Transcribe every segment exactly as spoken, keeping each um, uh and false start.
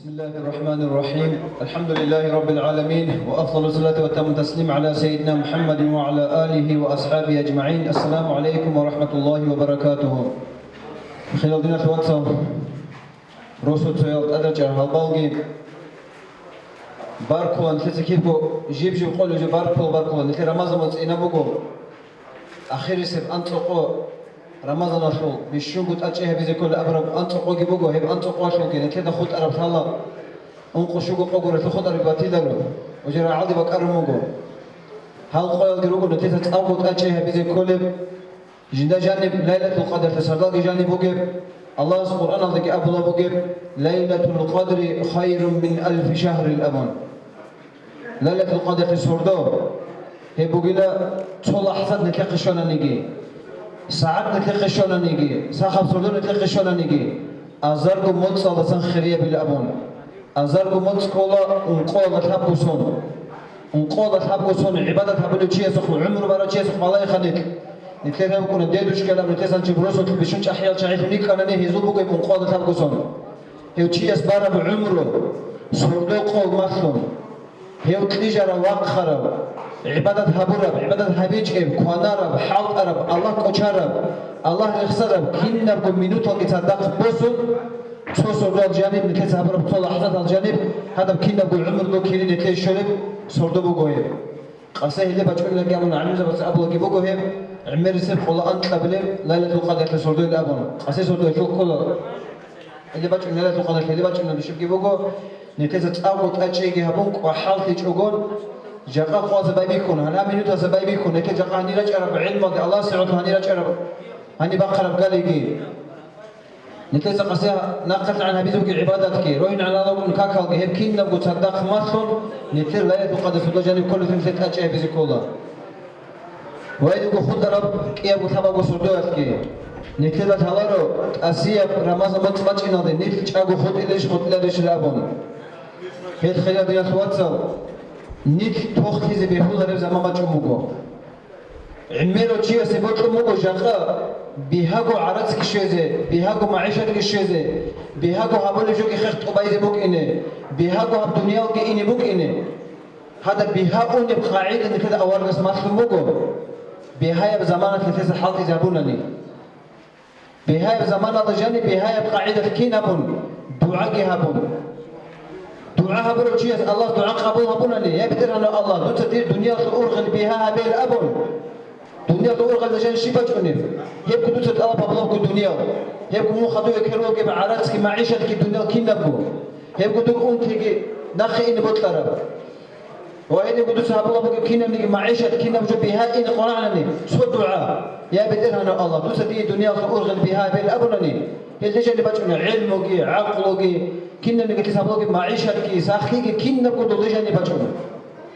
بسم الله الرحمن الرحيم. الحمد لله رب العالمين، وأفضل الصلاة وأتم التسليم على سيدنا محمد وعلى آله وأصحابه أجمعين. السلام عليكم ورحمة الله وبركاته. Хирал диналъул вацал, росуцоял, тӀаде рачӀарал гьалбалги, баркула нилъеца кибго жиб-жиб къолеб жо, баркула, баркула. Нилъер Рамазан моцӀ ина буго. Ахирисеб анцӀокъо Рамазаналъул бищунго тӀадчӀей гьабизе кколеб абураб анцӀокъоги буго, гьеб анцӀокъоялъулги нилъеда хутӀараб лъала, ункъо-щуго къо гурелъул хутӀарабги батиларо, гьудул рагӀалде бакӀарун буго. Гьал къоялги руго нилъеца цӀакъго тӀадчӀей гьабизе кколеб, жинда жаниб Лайлатул Къадралъе сордоялги жаниб бугеб, Аллагьас Къуръаналдаги абулеб бугеб: «Лайлатул Къадри хайрун мин алфи шагьрин», – абун. Лайлатул Къадралъе сордо, гьеб бугила цо лахӀзат нилъехъе щвананиги, сагӀат нилъехъе щвананиги, сахаб сордо нилъехъе щвананиги, азарго моцӀалдасан хириябила абун. Азарго моцӀ ккола ункъоялда лъабго сон. Ункъоялда лъабго сон гӀибадат гьабулев чиясухъ, гӀумру барав чиясухъ балагьеха нилъ. Нилъер гьев вукӀуна дедушкаялъ абун, нилъер санчи росулъ бищун чӀахӀиял чагӀилъун йикӀанани, гьезул бугеб ункъоялда лъабго сон. Гьев чияс бараб гӀумру, сордо къо малъун, гьев кьижарав, вахъарав, гӀибадат гьабураб, гӀибадат гьабичӀеб, кванараб, хӀалтӀараб, Аллагь кӀочараб, Аллагь рехсараб, кинабго минуталги цадахъ босун, цо сордоялда жаниб, нилъеца гьабураб цо лахӀзаталда жаниб, гьадаб кинабго гӀумруялъул кири нилъее щолеб сордо буго гьеб. Къасе гьеле бачӀунилаги абун гӀалимзабаца абулаги буго гьеб, гӀемерисеб къола анкьабилеб Лайлатул Къадралъе сордойилан абун. Къасе сордо гьелъул ккола. Гьеле бачӀун Лайлатул Къадралъе, гьеле бачӀунилан щибги буго, нилъеца цӀакъго тӀадчӀейги гьабун, кӀвахӀаллъичӀогон, жакъа къвазе байбихьун, гьаниб минуталдаса байбихьун, нилъер жакъа гьанир рачӀараб гӀелмалги, Аллагьасе гӀоло гьанир рачӀараб, гьаниб бахъараб галиги. Нилъеца къасе нахъалъагӀан гьабизе бугеб гӀибадатги, рогьинегӀан гьабун какалги, гьеб кинабго цадахъ малъун, нилъер Лайлатул Къадралъе сордо жаниб кколелъул нилъер тӀадчӀей гьабизе ккола. Ва гьединго хутӀараб кӀиябго лъабабго сордоялъги. Нилъеда лъаларо, тӀасияб Рамазан моцӀ бачӀиналде нилъ чӀаго хутӀилищ, хутӀиларищ абун. Гьел, хириял диналъул вацал, нилъ тохлъизе бегьулареб заман бачӀун буго. ГӀемерав чиясе бокьун буго жакъа бигьаго гӀарацги щвезе, бигьаго магӀишатги щвезе, бигьаго гьабулеб жоги хехго тӀубазе букӀине, бигьаго гьаб дуниялги ине букӀине. Гьадаб бигьа унеб къагӀида нилъеда аварагас малъун буго, бигьаяб заманалъ нилъеца хӀалтӀизабунани. Бигьаяб заманалда жаниб бигьаяб къагӀидалъ кин гьабун, дугӀаги гьабун. ДугӀа гьабурав чияс Аллагьас дугӀа къабул гьабунани: «Я БетӀергьанав Аллагь, дуца дир дуниялалъул ургъел бигьа гьабейил», – абун. Дуниялалъул ургъелда жаниб щиб бачӀунеб? Гьебго дуца тӀалаб гьабулебго дуниял. Гьебго мун хадув ккарулеб гӀарацги магӀишатги дуниял кинабго. Гьебго дур унтиги нахъе ине бокьараб. Ва гьединго дуца гьабулеб бугеб кинабниги магӀишат, кинаб жо бигьа ине къваригӀани, цо дугӀа: «Я БетӀергьанав Аллагь, дуца дие дуниялалъул ургъел бигьа гьабейил», – абунани, гьелде жаниб бачӀуна гӀелмуги, гӀакълуги, кинабниги лъиз гьабулебги магӀишатги, сахлъиги, кинабго долде жаниб бачӀуна.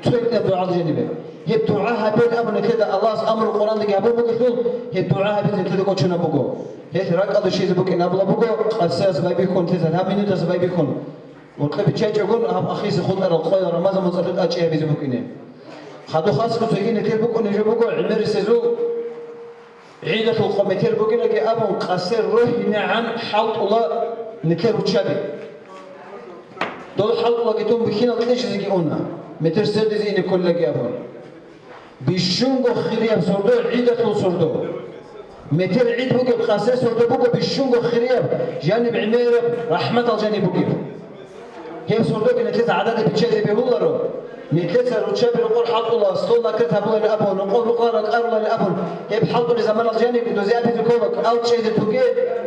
Цо гьеб дугӀалде жанибе. Гьеб дугӀа гьабейил абун нилъеда Аллагьас амру Къуръандаги гьабун бугелъул, гьеб дугӀа гьабизе нилъеда кӀочунаб буго. Гьелъ ракӀалде щвезе букӀин абулеб буго, къасиялдаса байбихьун, нилъеца гьаб минуталдаса байбихьун. Гьоркье биччачӀогон гьаб ахисе хутӀарал къоял Рамазан моцӀалъул тӀадчӀей гьабизе букӀине. Хадуб хасго цоги нилъер букӀунеб жо буго, гӀемерисезул гӀидалъул къо метер бугинаги абун, къасе рогьинегӀан хӀалтӀула нилъер руччаби. Дол хӀалтӀулаги дун бихьинал кьижизеги уна, метер сердизе ине кколилаги абун. Бищунго хирияб сордо, гӀидалъул сордо. Метер гӀид бугеб къасе сордо буго бищунго хирияб, жаниб гӀемераб, рахӀматал жаниб бугеб. Гьеб сордоги нилъеца гӀадада биччазе бегьуларо. Нилъеца руччаби рокъор хӀалтӀула, стол накрыт гьабулали абун, рокъор рукъла ракӀарулали абун, гьеб хӀалтӀулел заманалъ жаниб дозе абизе ккола кӀал чӀезе тоге,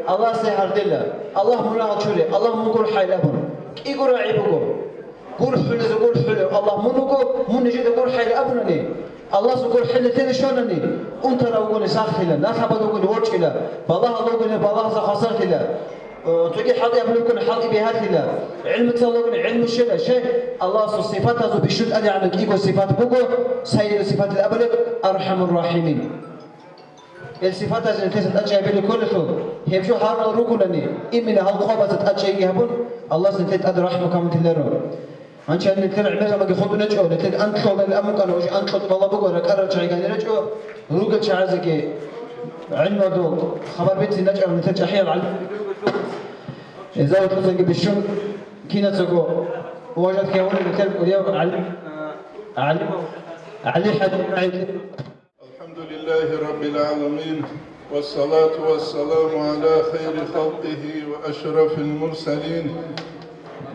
Аллагьасе гьардела, Аллагь мунагьал чуре, Аллагь мун гурхӀайил абун. КӀиго рагӀи буго. ГурхӀулеза гурхӀулев Аллагь мун вуго, мун нижеда гурхӀайилан абунани, Аллагьас гурхӀел нилъеда щванани, унтарав вугони сахлъила, налъабад вугони ворчӀила, балагьал вугони балагьалдаса хвасарлъила, э, цоги хӀалтӀи абулеб бугони хӀалтӀи бигьалъила, гӀилму цӀалулеб бугони гӀилму щвела, щай? Аллагьасул сипатазул бищун тӀадегӀанаб кӀиго сипат буго, сайилан сипатилан абулеб, АрхӀамур-рахӀимин. Гьел сипатазе нилъеца тӀадчӀей гьабилеб кколелъул, гьеб жо гьарулел ругонани, имина гьал къвабазда тӀадчӀейги гьабун, Аллагьас нилъее тӀад рахӀму камунтиларо. Гьанже нилъер гӀемер заманги хутӀун гьечӀо, нилъер анкьалдали абун букӀана, уже анкьго тӀубала буго, ракӀарал чагӀи гьанир гьечӀо, ругел чагӀазеги гӀелмуялда хабар бицин рачӀарал нилъер чӀахӀиял гӀалимзабиги руго. Гьезда гьоркьосанги бищун Кинацаго уважать гьавураб нилъер кӀудияв гӀалим, гӀалимав ГӀали ХӀажи. الحمد لله رب العالمين، والصلاة والسلام على خير خلقه وأشرف المرسلين،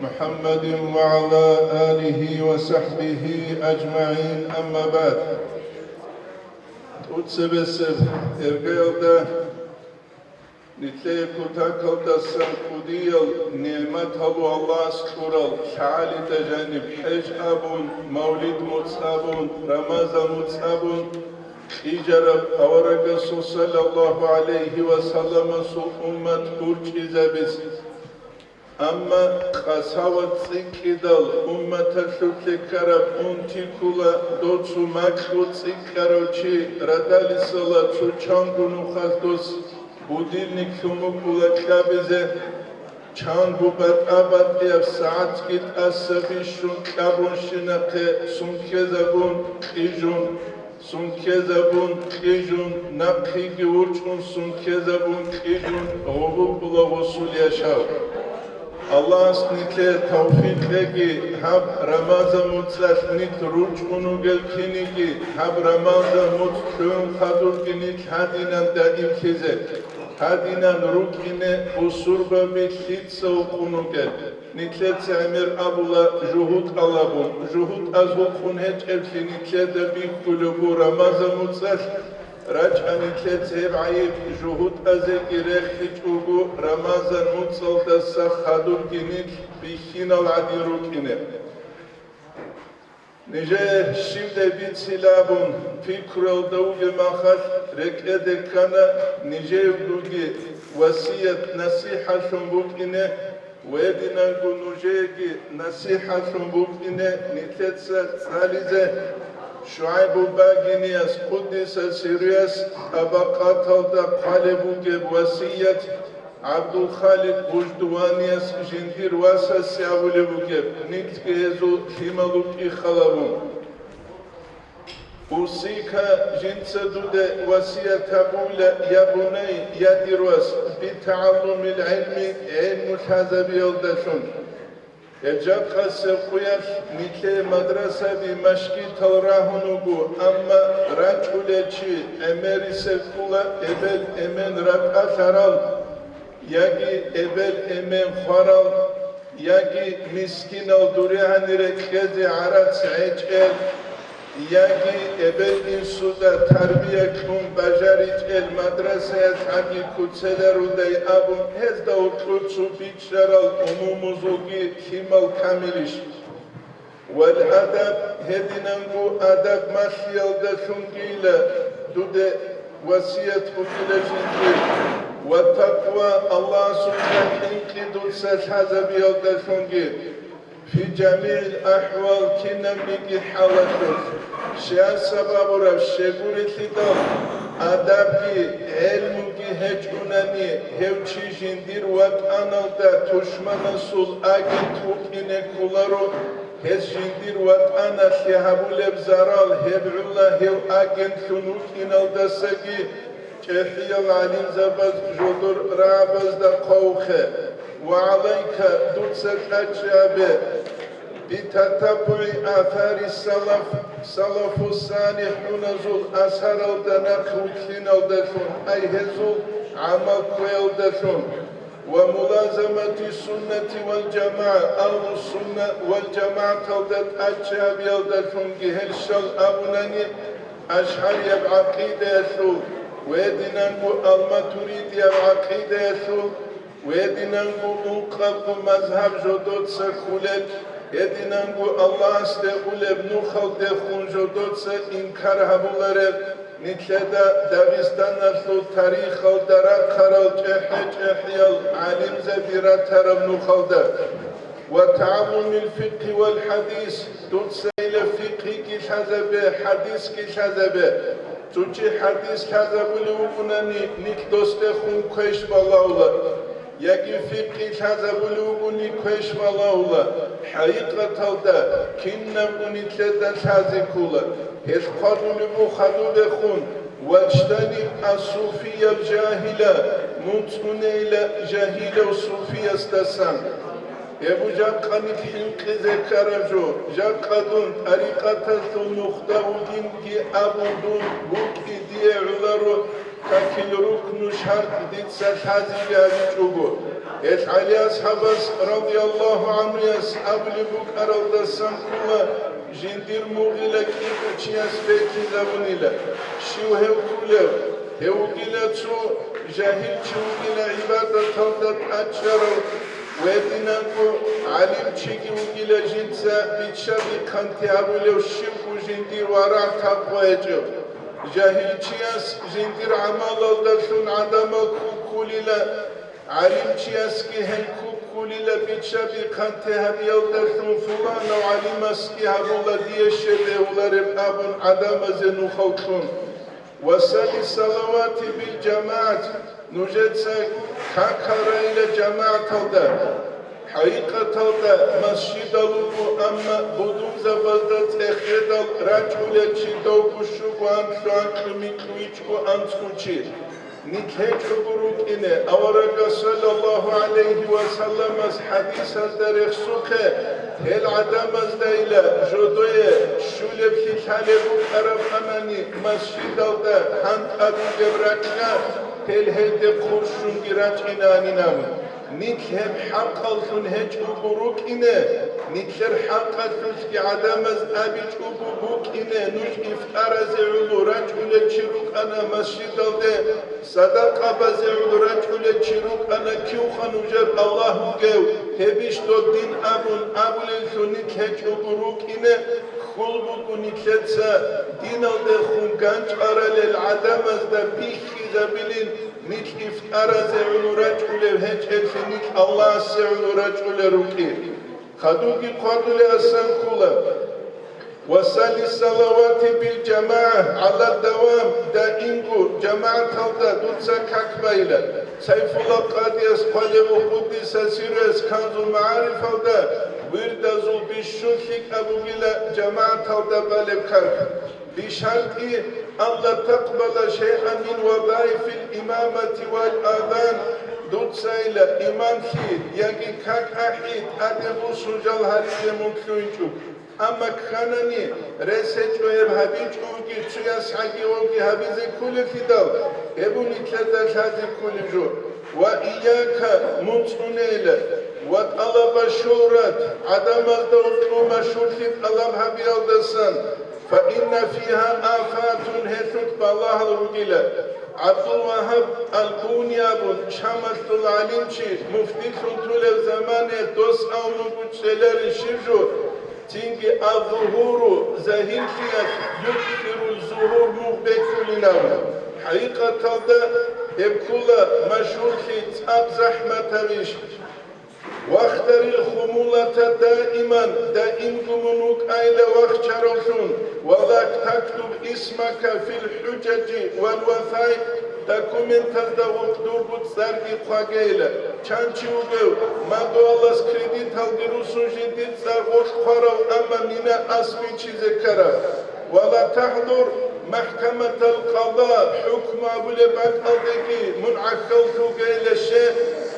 محمد وعلى آله وصحبه أجمعين، أما بعد. ТӀоцебесеб иргаялда нилъее кутакалдасан кӀудиял нигӀмат гьабу Аллагьас кьурал, лъагӀалида жаниб хӀеж абун, мавлид муцӀ абун, рамазан муцӀ абун, кьижараб аварагасул саллаллагьу гӀалайгьи ва салламасул уммат гурчӀизабизе. Амма къасават цӀикӀкӀидал умматалъулъе ккараб унти ккола дов цо макьу цӀикӀкӀарав чи радалисала цо чанго нухалъ дос будильник лъун букӀула кьабизе, чанго батӀа-батӀияб сагӀатги тӀаса бищун кьабунщинахъе сункезабун, кьижун, сункезабун, кьижун, нахъеги вучӀун сункезабун, кьижун гъугъукъула гъусул яшав. Аллагьас нилъее тавфикъ кьеги, гьаб рамазан муцӀалъ нилъ ручӀун ругел киниги, гьаб рамазан муцӀ лъугӀун хадурги нилъ гьадинан даимлъизе, гьадинан рукӀине бусурбаби лъица вукъун ругел. Нилъеца гӀемер абула жугьутӀал абун, жугьутӀаз вукъун гьечӀеблъи нилъеда бихьулеб буго рамазан муцӀалъ, рачӀа нилъеца гьеб гӀайиб жугьутӀазеги рехичӀого рамазан муцӀалдаса хадурги нилъ бихьинал гӀадин рукӀине. Нижее щибдай бицила абун пикруялда вугеб махалъ, рекӀеде ккана нижеевгоги васият-насихӀалъун букӀине, гьединанго нужееги насихӀалъун букӀине нилъеца цӀализе. ШугӀайбу Багинияс, къуддиса сирругьу, тӀабакъаталда хъвалеб бугеб васият, ГӀабдулхаликъ Гъуждуванияс жиндир васасе абулеб бугеб, нилъги гьезул лъимал рукӀин халабун. Усика, жинца дуде васият гьабула, я бунай, я дир вас, битагӀаллумил гӀилми, гӀилму лъазабиялдалъун. Гьеб жакъасеб къуялъ нилъее мадрасаби, машгитал рагьун вуго, амма рачӀулев чи гӀемерисеб ккола, эбел-эмен ратӀалъарал, яги эбел-эмен хварал, яги мискинал дуре гьанире кьезе гӀарац гӀечӀел, яги эбел-инсуда тарбия кьун бажаричӀел мадрасаялъ гӀаги куцеларудай абун, гьезда гьоркьор цо бичӀчӀарал умумузулги лъимал камилищ? Вал адаб, гьединанго адаб малъиялдалъунгийила дуде васият букӀила жиндир, ва такъва, Аллагьасукьа хӀинкъи дуца лъазабиялдалъунги. Фи жамигӀил ахӀвал, кинабниги хӀалалъулъ, щай сабабураб щегурелъидал, адабги гӀелмуги гьечӀунани, гьев чи жиндир ватӀаналда тушманасул агент вукӀине кколаро, гьес жиндир ватӀаналъе гьабулеб зарал гьебгӀула гьев агентлъун вукӀиналдасаги. ЧӀехӀиял гӀалимзабаз жодор рагӀабазда хъвавухъе ва гӀалайка, дуца тӀадчӀи гьабе, битатабугӀи асари салаф, салафу салихӀуназул асаралда нахъ вилълъиналдалъун, ай гьезул гӀамал кквеялдалъун. Ва мулазамати суннати вал жамагӀа, агьлу сунна вал жамагӀаталда тӀадчӀи гьабиялдалъунги гьел щал абунани, ашгӀарияб гӀакъидаялъул, гьединанго алматуридияб гӀакъидаялъул, гьединанго ункъабго мазгьаб жодоца кколел, гьединанго Аллагьасде гъулеб нухалдехун жодоца инкар гьабулареб, нилъеда Дагъистаналъул тарихалда рахъарал чӀехӀе-чӀехӀиял гӀалимзаби ратараб нухалда. Ва тагӀаллумил фикъгьи вал хӀадис, дуцайила фикъгьиги лъазабе, хӀадисги лъазабе. Цо чи хӀадис лъазабулев вукӀунани, нилъ досдехун квеш балагьула. Яги фикъгьи лъазабулев вугони квеш балагьула, хӀакъикъаталда кинабго нилъеда лъазе ккола. Гьелъ хъвалулеб буго хадубехун: «Ваджтаниб ас-суфиял жагьила», мун цӀунейила жагьилав суфиясдасан. Гьеб жакъа нилъ хӀинкъизе ккараб жо, жакъа дун тӀарикъаталъул нухда вугинги абун дун вукӀи дие гӀоларо, какил рукну шартӀ дица лъазеги гьабичӀого. Гьелъ ГӀали асхӀабас, радияллагьу гӀанхуяс, абулеб букӀаралдасан ккола, жиндир мугъила кӀиго чияс бекизабунила. Щив гьев кколев? Гьев вугила цо жагьил чи вугила гӀибадаталда тӀачӀарав, гьединанго гӀалимчиги вугила жинца бичча-бихъанти гьабулев щивго жиндир варагӀ-такъва гьечӀев. Жагьилчияс жиндир гӀамалалдалъун гӀадамал ккуккулила, гӀалимчиясги гьел ккуккулила бичча-бихъанти гьабиялдалъун, фуланав гӀалимасги гьабула дие щиб бегьулареб абун гӀадамазе нухал кьун. Ва салли салавати бил жамагӀат, нужеца какал райила жамагӀаталда. ХӀакъикъаталда масжидал руго, амма будунзабазда цӀехедал рачӀулел чи довго щуго анлъу-анкьу микьвичӀго анцӀго чи. Нилъ гьечӀого рукӀине, аварагас саллаллагьу гӀалайгьи ва салламас хӀадисазда рехсухъе, гьел гӀадамаздайила жодое щулеблъи лъалеб букӀараб анани, масжидалда гьанкӀ абулеб ракьа, гьел гьелде хъурщунги рачӀинанин абун. Нилъ гьеб хӀакъаллъун гьечӀого рукӀине, нилъер хӀакъалъулъги гӀадамаз абичӀого букӀине, нуж ифтаразе гӀоло рачӀулел чи рукӀана масжидалде, садакъа базе гӀоло рачӀулел чи рукӀана, кивха нужер Аллагь вугев, гьебищ доб дин абун абулеллъун нилъ гьечӀого рукӀине, хьул буго нилъеца диналдехун ганчӀаралел гӀадамазда бихьизабилин, нилъ ифтаразе гӀоло рачӀулев гьечӀеблъи, нилъ Аллагьасе гӀоло рачӀулел рукӀин. Хадубги хъвадулеасан ккола. Ва салли салавати бил жамагӀа гӀала давам, даимго жамагӀаталда дуца как байила. Сайфулла Къадияс хъвалев ва къуддиса сирругьу Канзул МагӀарифалда вирдазул бищун лъикӀаб бугила жамагӀаталда балеб как. БишартӀи, алла такъбала шайъан мин вазаифил имамати вал азан, дуцайила имамлъи яги как ахӀи тӀаде бусун жал гьаризе мун лъугьинчӀо. Амма кканани, рес гьечӀо гьеб гьабичӀоги, цояс гӀагивавги гьабизе кколелъидал, гьеб нилъеда лъазе кколеб жо. Ва ияка, мун цӀунейила, ва тӀалаба шугьрат, гӀадамазда гьоркьоб машгьурлъи тӀалаб гьабиялдасан, фа инна фигьа афатун, гьелъулъ балагьал ругила. ГӀабдулвагьаб ал-Буни абун, Шамалъул гӀалимчи, муфтилъун тулев заманаялъ дос абун буго, чӀеларищ жо, цинги, аззугьуру, загьирлъиялъ, юксирул зугьур, мугъ бекулин абун. ХӀакъикъаталда гьеб ккола машгьурлъи цӀакъ захӀматабищ. Вахтарил хумулата даиман, даимго мун вукӀайила вахчаравлъун, ва ла тактуб исмака фил хӀужажи вал васаикъ, документазда гъоркь дурго цӀарги хъвагейила. Чан чи вугев, мадугьалас кредиталги русун жиндир цӀар гъоркь хъварав, амма мина ас бичизе ккарав. Ва ла тахӀдур махӀкаматал къада, хӀукму гьабулеб бакӀалдеги мун гӀахьаллъугейилаще,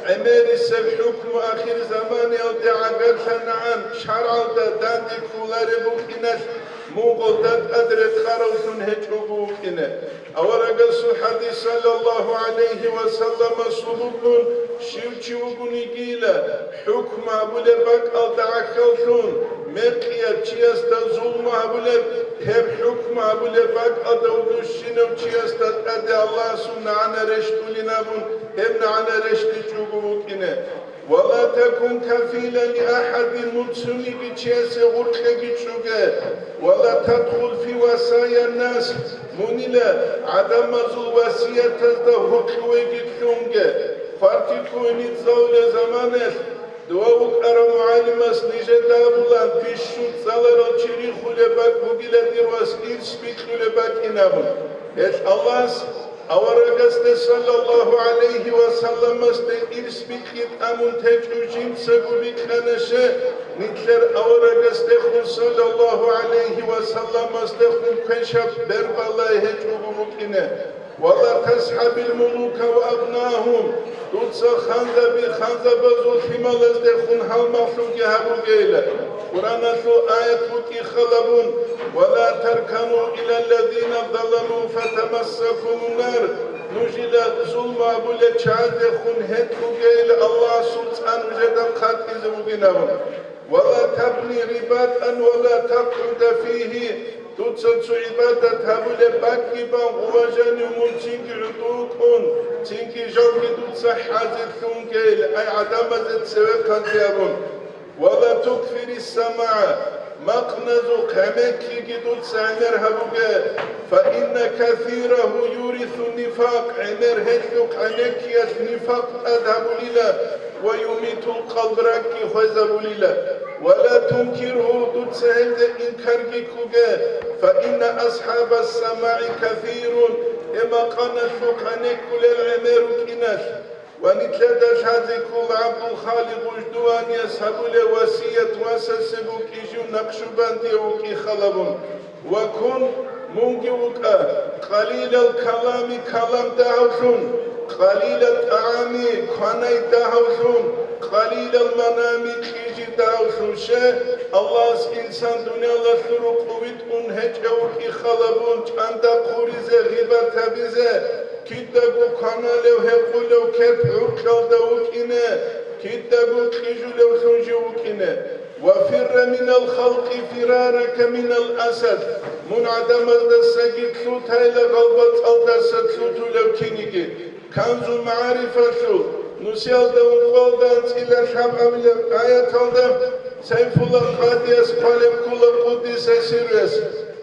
гӀемерисеб хӀукму ахирзаманиялде гӀагарлъанагӀан шаргӀалда данде кколареб букӀиналъ, мугъалда тӀад рекъаравлъун гьечӀого вукӀине. Аварагасул хӀадис, саллаллагьу гӀалайгьи ва салламасул, букӀун, щив чи вугонигийила, хӀукму гьабулеб бакӀалда гӀахьаллъун, мекъияб чиясда зулму гьабулеб, гьеб хӀукму гьабулеб бакӀалда вугевщинав чиясда тӀаде Аллагьасул нагӀана рещтӀулин абун, гьеб нагӀана рещтӀичӀого вукӀине. Ва ла такун кафилан ли ахӀадин, мун цониги чиясе гъоркьеги чӀуге. Ва ла тадхул фи васаян нас, мунила гӀадамазул васиятазда гьоркьовеги лъунге. Хварти ккуйни цӀалулел заманаялъ, дова вукӀарав мугӀалимас нижеда абулан, бищун цӀаларал чи рихулеб бакӀ бугила дир вас ирс бикьулеб бакӀин абун. Гьелъ Аллагьас аварагасде, саллаллагьу гӀалайгьи ва салламасде, ирс бикьи тӀамун течӀо жинцаго бикьана ше, нилъер аварагасдехун, саллаллагьу гӀалайгьи ва салламасдехун, квешаб бербалай гьечӀого букӀине. Ва ла тасхӀабил мулука ва абнаахум, дуца ханзаби ханзабазул лъималаздехун гьалмагълъунги гьабугейила. Къуръаналъул аят букӀи халабун: «Ва ла таркану илаллазина заламу фатамассакумун нар», нужила зулму гьабулел чагӀаздехун гьекъугейила Аллагьасул цӀа нужеда хъатӀизе бугин абун. «Ва ла табни рибатан ва ла такъуда фигьи», дуца цо гӀибадат гьабулеб бакӀги бан гъува жанив мун цинги гӀутӀу вукӀун, цинги жалги дуца хӀазе лъунгейил, ай гӀадамазе цевехъанлъи абун. «Ва ла тукфири самагӀа», макъназухъ гӀемеккиги дуца гӀемер гьабуге, «фа инна касирагьу юрису нифакъ», гӀемер гьелъухъ гӀемеккиялъ нифакъ тӀад гьабулила, «ва юмитул къалб», ракӀги хвезабулила. «Ва ла тункиргьу», дуца гьелде инкарги ккуге, «фа инна асхӀабас самагӀи касирун», гьеб макъаналъухъ гӀенеккулел гӀемер рукӀиналъ. Ва нилъеда лъазе ккола ГӀабдулхаликъ Гъуждуваниялъ гьабулеб васият васасе букӀинчӀев Накъшубандияв вукӀи халабун. «Ва кун», мунги вукӀа, «къалилал калами», калам дагьавлъун, «къалилал тӀагӀами», кванай дагьавлъун, «къалилал манами», кьижи дагьавлъун. Щай, Аллагьас инсан дуниялалъул рукъу витӀун гьечӀев вукӀи халабун, чӀанда хъуризе, гъибат гьабизе, кидаго кваналев, гьекъулев керп гӀуркьалда вукӀине, кидаго кьижулевлъун жив вукӀине. «Ва фирра минал халкъи фирарака минал асад», мун гӀадамаздасаги лъутайла гъалбацӀалдаса лъутулев киниги. Канзу магӀарифалъул нусиялда ункъоялда анцӀила лъабабилеб аяталда Сайфулла къадияс хъвалеб ккола, къуддиса сирруяс: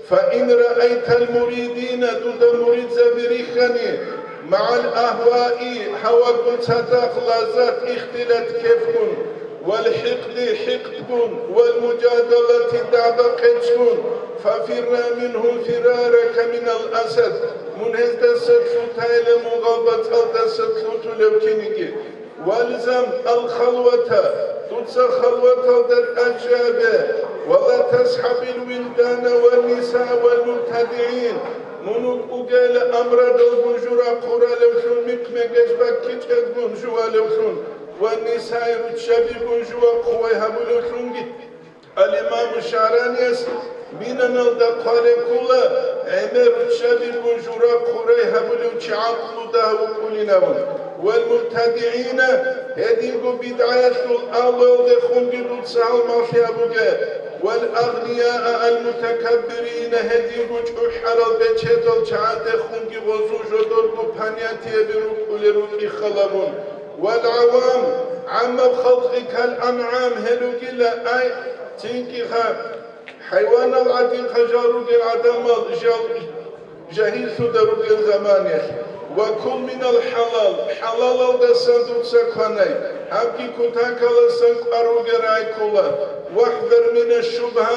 «Фа ин раайтал муридина», дуда муридзаби рихьани, «магӀал агьваи», гьавагун цадахъ лаззат, ихтилат, кефгун, «вал хӀикъди», хӀикъдгун, «вал мужадалати», дагӀба-къечгун, «фафирра мингьум фирарака минал асад», мун гьездаса лъутайла мун гъалбацӀалдаса лъутулев киниги. «Валзам ал халвата», дуца халваталда тӀад чӀабе, «ва ла тасхӀабил вилдана ва ниса вал мубтадигӀин», мун вукӀугейла амрадалгун жура хъуралевлъун, микъ-мегеж баккичӀелгун жувалевлъун ва нисаи руччабигун жува хъувай гьабулевлъунги. Ал-Имаму ШагӀранияс бинаналда хъвалеб ккола, гӀемер руччабигун жура хъурай гьабулев чи гӀакълу дагь вукӀулин абун. «Вал мубтадигӀина», гьединго бидгӀаялъул агьлуялдехунги дуца гьалмагълъи гьабуге, «вал агънияа ал мутакаббирина», гьединго чӀухӀарал бечедал чагӀаздехунги гъозул жодорго понятияби рукӀулел рукӀи халабун. «Вал гӀавам», гӀаммаб халкъи, «кал анъам», гьел ругила, ай, цинги ха, хӀайванал гӀадин хъажал ругел гӀадамал жал-, жагьиллъуда ругел заманаялъ. «Ва кул минал хӀалал», хӀалалалдасан дуца кванай, гьабги кутакаласан кӀвар ругел рагӀи ккола. «ВахӀзар мина шубгьа»,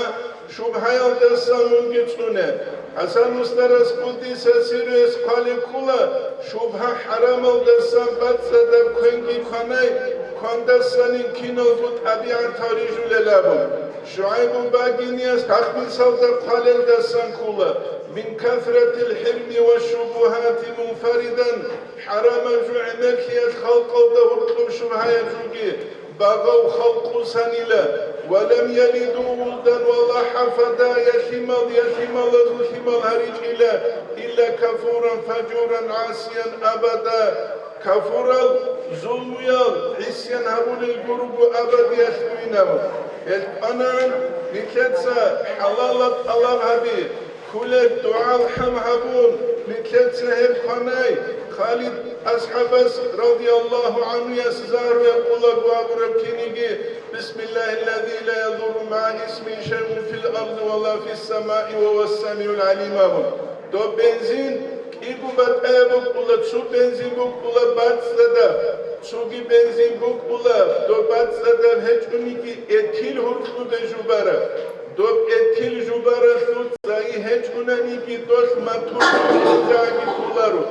шубгьаялдасан мунги цӀуне. ХӀасан устарас, къуддиса сирруяс, хъвалеб ккола, шубгьа-хӀарамалдасан бацӀцӀадаб квенги кванай, квандасанин киналго тӀабигӀатал рижулел абун. ШугӀайбу Багинияс тахмисалда хъвалелдасан ккола: «Мин касратил хӀирми ва шубугьати мунфаридан», хӀарамаб жо гӀемерлъиялъ халкъалда гьоркьоб шубгьаяб жоги, багъав халкъусанила, «ва лам ялиду вулдан ва ла хӀафада», я лъимал, я лъималазул лъимал гьаричӀила, «илла кафуран фажуран гӀасиян абада», кафурал, зулмуял, гӀисян гьабулел гуруго абадиялъ бугинав. Гьел кванаан, нилъеца хӀалалаб тӀалаб гьаби, кколеб дугӀа-алхӀам гьабун, нилъеца гьеб кванай, Халид асхӀабас радияллагьу гӀанхуяс загьруян къулаго абураб киниги: «Бисмиллагьиллази ла ядурру магӀа исмигьи шайъун фил арзи ва ла фиссамаи ва гьувас самигӀул гӀалим», – абун. Доб бензин кӀиго батӀаяб букӀула, цо бензин букӀула бацӀцӀадаб, цоги бензин букӀула доб бацӀцӀадаб гьечӀониги, этил гьоркьобе жубараб. Доб этил жубаралъул цӀайи гьечӀонаниги, долъ мотор жаги кколаро.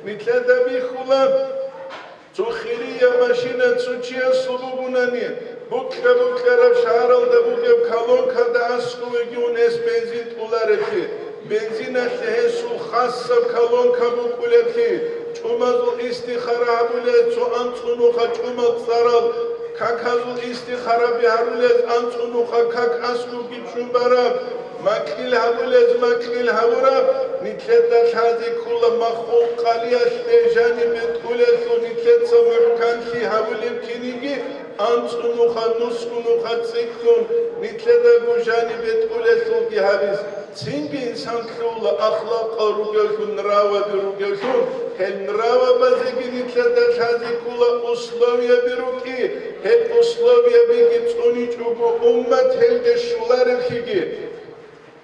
Нилъеда бихьула, цо хирияв машина цо чиясул бугонани, букьа-букьараб шагьаралда бугеб колонкада аскӀовеги унес бензин тӀолареблъи. Бензиналъе гьесул хасаб колонка букӀулеблъи, чӀумазул истихара гьабулел цо анцӀунуха чӀумал цӀарал каказул истихараби гьарулез анцӀунуха как аскӀовги чӀун бараб, макьил гьабулез макьил гьавураб, нилъеда лъазе ккола маххул къалиялъе жанибе тӀулелъул нилъеца мухӀканлъи гьабулеб киниги анцӀунуха, нусгунуха цӀикӀкӀун, нилъедаго жанибе тӀулелъулги гьабиз. Цинги инсан лъугьула ахлакъал ругеллъун, нраваби ругеллъун, гьел нравабазеги нилъеда лъазе ккола условияби рукӀи, гьел условиябиги цӀуничӀого уммат гьелде щолареблъиги.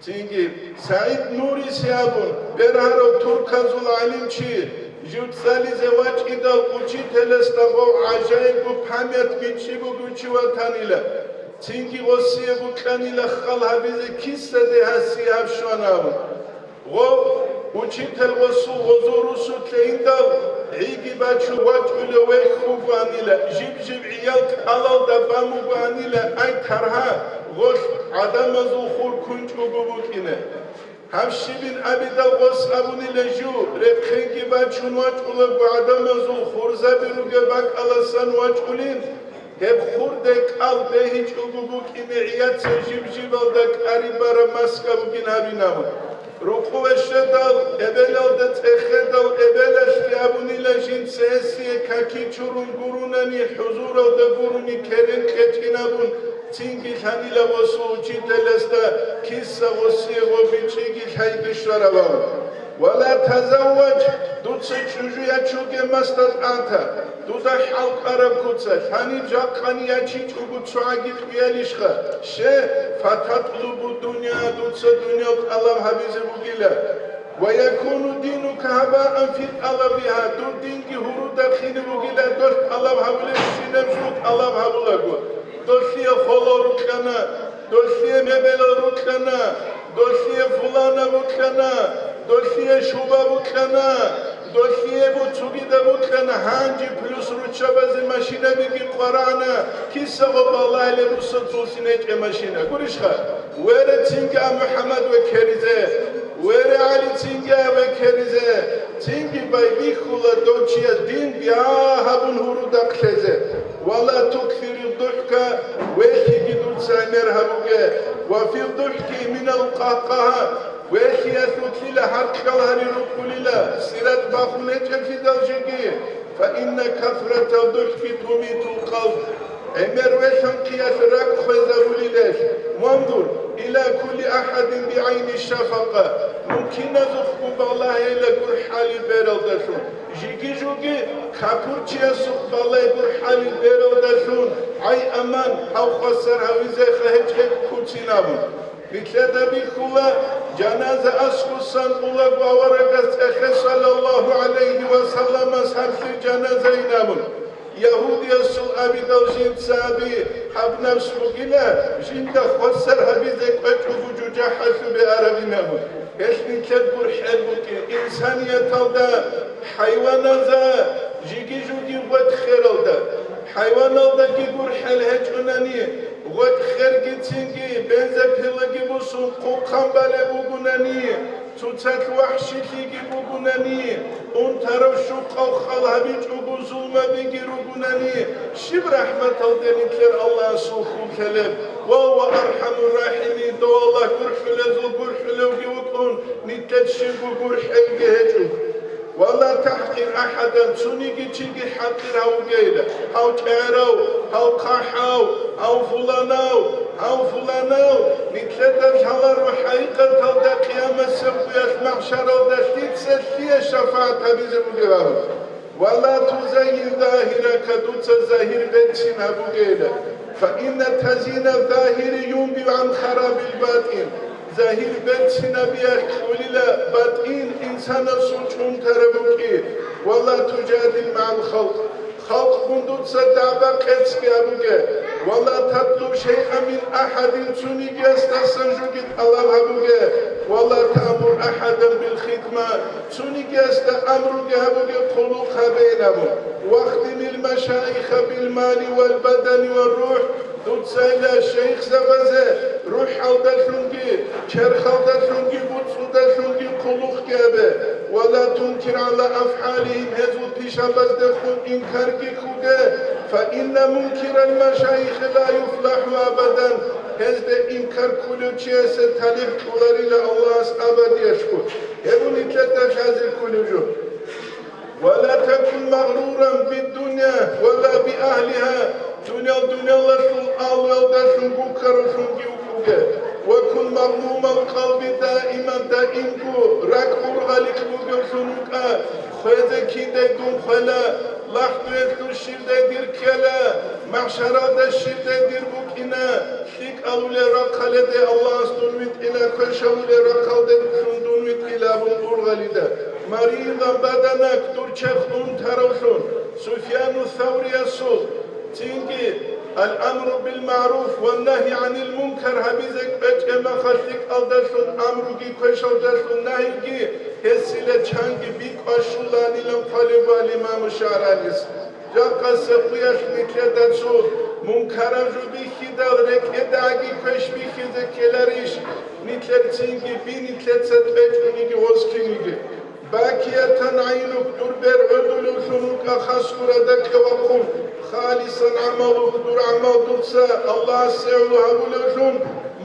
Цинги СагӀид Нуриси абун, бергьарав турказул гӀалимчи, жив цӀализе вачӀидал учителасда гъов гӀажаибго память бичӀчӀи бугев чи ватанила. Цинги гъосие букьанила хал гьабизе кисаде гьасие гьаб щвана абун. Гъов, учитель гъосул гъозул русулъе индал, гӀиги бачун вачӀулев вехь вугоанила, жиб-жиб гӀиял кӀалалда бан бугоанила, ай, таргьа, гъолъ гӀадамазул хур кунчӀого букӀине. Гьаб щибин абидал гъос абунила жу, рехъенги бачун вачӀулаго гӀадамазул хурзаби ругеб бакӀаласан вачӀулин, гьеб хурде кӀал бегьичӀого букӀине гӀияца жиб-жибалда кӀари бараб маска бугин гьабинабун. Рукъуве щведал, эбелалда цӀехедал, эбелалъги абунила жинца гьесие каки чурун гурунани, хӀузуралда гуруни керен кьечӀинабун, цинги лъанила гъосул учителасда киса гъосие гъо бичӀчӀиги лъайги щвараб абун. Ва ла тазавваж, дуца чӀужу ячуге мастатӀата, дуда хӀалкӀараб куца, лъани жакъани ячичӀого цогӀаги кьиялищха, ще, фататлубу дунья, дуца дуниял тӀалаб гьабизе бугила. Ва якуну динука гьабаан фи тӀалабигьа, дур динги гьуруда хине бугила, долъ тӀалаб гьабулебщинаб жо тӀалаб гьабулаго. Долъие холо рукьана, долъие мебелал рукьана, долъие фулана букьана, долъие шуба букьана, долъие буцугида букьана, гьанже плюс руччабазе машинабиги къварана, киса гъо балагьилеб буса цулсин гьечӀеб машина. Гурищха? Вере цинги а МухӀаммад векеризе! Вере ГӀали цинги а векеризе! Цинги байбихьула дов чияс дин бигьа гьабун гьурудахъ лъезе. Ва ла туксиру духӀка, вехиги дуца гӀемер гьабуге, ва фи духӀки минал къагъгъагъа, вехиялъулъила гьаркьал гьари рукъулила, сират бахун гьечӀеблъидал жеги, фа инна касратал духӀки тумитул къалб, гӀемер велъанхъиялъ ракӀ хвезабулилелъ, ванзур ила кулли ахӀадин бигӀайни шафакъа, мун киназухъго балагьейила гурхӀалил бералдалъун. Жиги-жуги капурчиясухъ балай гурхӀалил бералдалъун, гӀай, аман, гьав хвасар гьавизеха гьечӀеб куцин абун. Нилъеда бихьула, жаназа аскӀусан улаго аварагас цӀехе саллаллагьу гӀалайгьи ва салламас гьаблъи жаназайин абун. Ягьудиясул абидал жинца аби, гьаб напс бугила, жинда хвасар гьабизе кӀвечӀого жужахӀалъубе арабин абун. Гьелъ нилъер гурхӀел букӀин инсанияталда, хӀайваналда, жиги-жуги гъветӀ хералда. ХӀайваналдаги гурхӀел гьечӀунани, гъветӀ хергицинги, бензопилаги бусун хъухъан балеб бугунани, цоцалъ вахӀшилъиги бугунани, унтарав щукъав хал гьабичӀого зулмабиги ругунани, щиб рахӀматалде нилъер Аллагьасул хьул лъелеб? Ва ва архӀамур рахӀимин, дов Аллагь гурхӀулезул гурхӀулевги вукӀун, нилъер щибго гурхӀелги гьечӀо. Ва ла тахӀкъир ахӀадан, цониги чиги хӀакъир гьавугейила, гьав чӀегӀерав, гьав хъахӀав, гьав фуланав, гьав фуланав, нилъеда лъаларо хӀакъикъаталда къиямасеб къуялъ махӀшаралда лъица лъие шафагӀат гьабизе бугеб абун. Ва ла тузаййин загьирака, дуца загьир берцин гьабугейила, фа инна тазйина загьири юнбиу гӀан харабил батӀин. Загьир берцинариялъ кьолила батӀин инсанасул чӀунтараб букӀи, ва ла тужадил магӀал халкъ, халкъгун дуца дагӀба-къецги гьабуге, ва ла татлуб шайъан мин ахӀадин, цонигиясдасан жоги тӀалаб гьабуге, ва ла таъмур ахӀадан бил хидма, цонигиясда амруги гьабуге хъулухъ гьабейин абун, вахдимил машаиха бил мали вал бадани вал рухӀ, Дуцайила шайихзабазе рухӀалдалъунги, черхалдалъунги, буцӀцӀудалъунги хъулухъги гьабе, ва ла тункир гӀала афгӀалихим, гьезул пишабаздехун инкарги ккуге, фа инна мункирал машайихи ла юфлахӀу абадан, гьезде инкар ккулев чиясе талихӀ кьоларила Аллагьас абадиялъго. Гьеб нилъеда хӀазир кколев жо. Ва ла такун магъруран биддуня ва ла биагьлиха, дуниял дуниялалъул агьлуялдалъун гуккаруллъунги вукӀуге, ва кун магъмумал къалби даиман, даимго ракӀ ургъалилъ бугевлъун вукӀа, хвезе кидай дун хвела, лахӀдуялъул щибдай дир ккела, махӀшаралда щибдай дир букӀина, лъикӀалулел рахъалде Аллагьас дун витӀила, квешалулел рахъалдехун дун витӀила абун ургъалида. Маридан баданак, дур черх унтаравлъун, Суфьяну Савриясул, цинги ал-амру бил-магӀруф ва нагьи гӀанил мункар гьабизе кӀвечӀеб мехалъ лъикӀалдалъун амруги квешалдалъун нагьиги гьесила чанги бикӀващуланилан хъвалеб буго имаму ШагӀранияс. Жакъасеб къуялъ нилъеда цо мункараб жо бихьидал рекӀедаги квеш бихьизе ккеларищ, нилъер цинги би нилъеца тӀечӀониги гъоскиниги? Бакиятан гӀайнук, дур бер гӀодулевлъун вукӀа хасго радакьа вахъун, халисан гӀамалук, дур гӀамал дуца Аллагьасе гӀоло гьабулевлъун,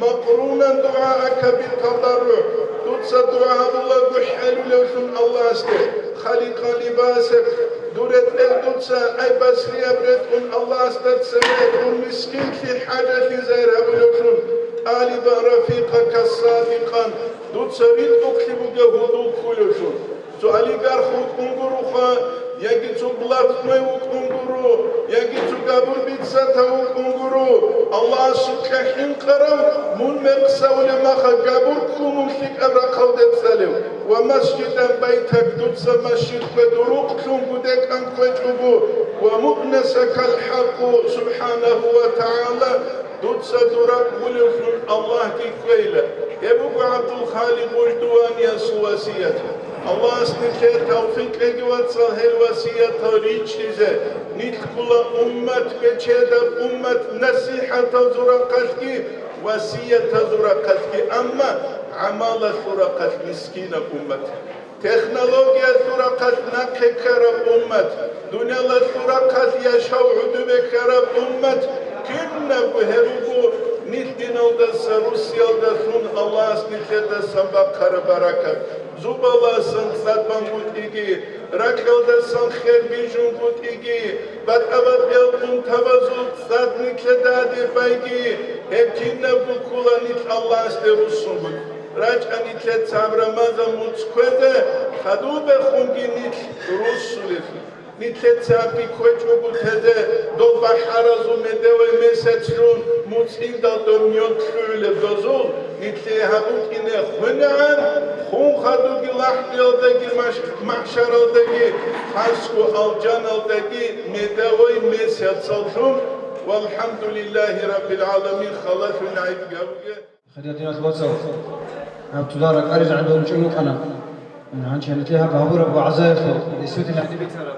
макърунан дугӀаака битадарру, дуца дугӀа гьабулаго хӀелулевлъун Аллагьасде, халикъа либасак, дур ретӀел дуца, ай басрияб ретӀун Аллагьасда цеве, дур мискинлъи хӀажалъи загьир гьабулевлъун, тӀалибан рафикъака садикъан, дуца ритӀухълъи бугев гьудул кколевлъун. Цо олигарх вукӀун гуроха, яги цо блатной вукӀун гуро, яги цо габур бицатав вукӀун гуро, Аллагьасукьа хӀинкъарав, мун мекъсавулеб маха габур ккун мун лъикӀаб рахъалде цӀалев, ва масжидан байтак, дуца масжидго дурукълъун гудекӀан кквечӀого, ва муънасакал хӀакъу, субхӀанагьу ва тагӀала, дуца дур ракӀ гьулевлъун Аллагьги кквейила. Гьеб буго ГӀабдулхаликъ Гъуждуваниялъул васият. Аллагьас нилъее тавфикъ кьеги, вацал, гьел васиятал ричӀчӀизе. Нилъ ккола уммат, бечедаб уммат, насихӀаталъул рахъалъги, васияталъул рахъалъги, амма гӀамалалъул рахъалъ мискинаб уммат. Технологиялъул рахъалъ нахъе ккараб уммат, дуниялалъул рахъалъ яшав гӀодобе ккараб уммат, кинабго гьеб буго нилъ диналдаса, русиялдалъун Аллагьас нилъедасан бахъараб баракат. Зубаласан цӀад бангутӀиги, ракьалдасан хер бижунгутӀиги, батӀа-батӀиял унтабазул цӀад нилъеда гьадин байги, гьеб кинабго ккола нилъ Аллагьасде руссунгутӀи. РачӀа нилъеца гьаб Рамазан муцӀ кквезе, хадубехунги нилъ руссулелъул. Нилъеца гьабги кквечӀого тезе, дол бахӀаразул медевай месецлъун муцӀиндал дом мед лъугӀулеб дозул, нилъее гьаб букӀине хвенегӀан, хун хадуги лахӀдиялдаги маш-, махӀшаралдаги, хасго алжаналдаги медевай месецаллъун, валхӀамдулиллагьи раббил гӀаламин, халалъун гӀайиб гьабуге. Хириял диналъул вацал, гьаб цо ракӀаризе гӀадаб гьечӀун рукӀана. Гьанже нилъее гьаб гьабураб вагӀзаялъул, дисутин гьадин бицараб.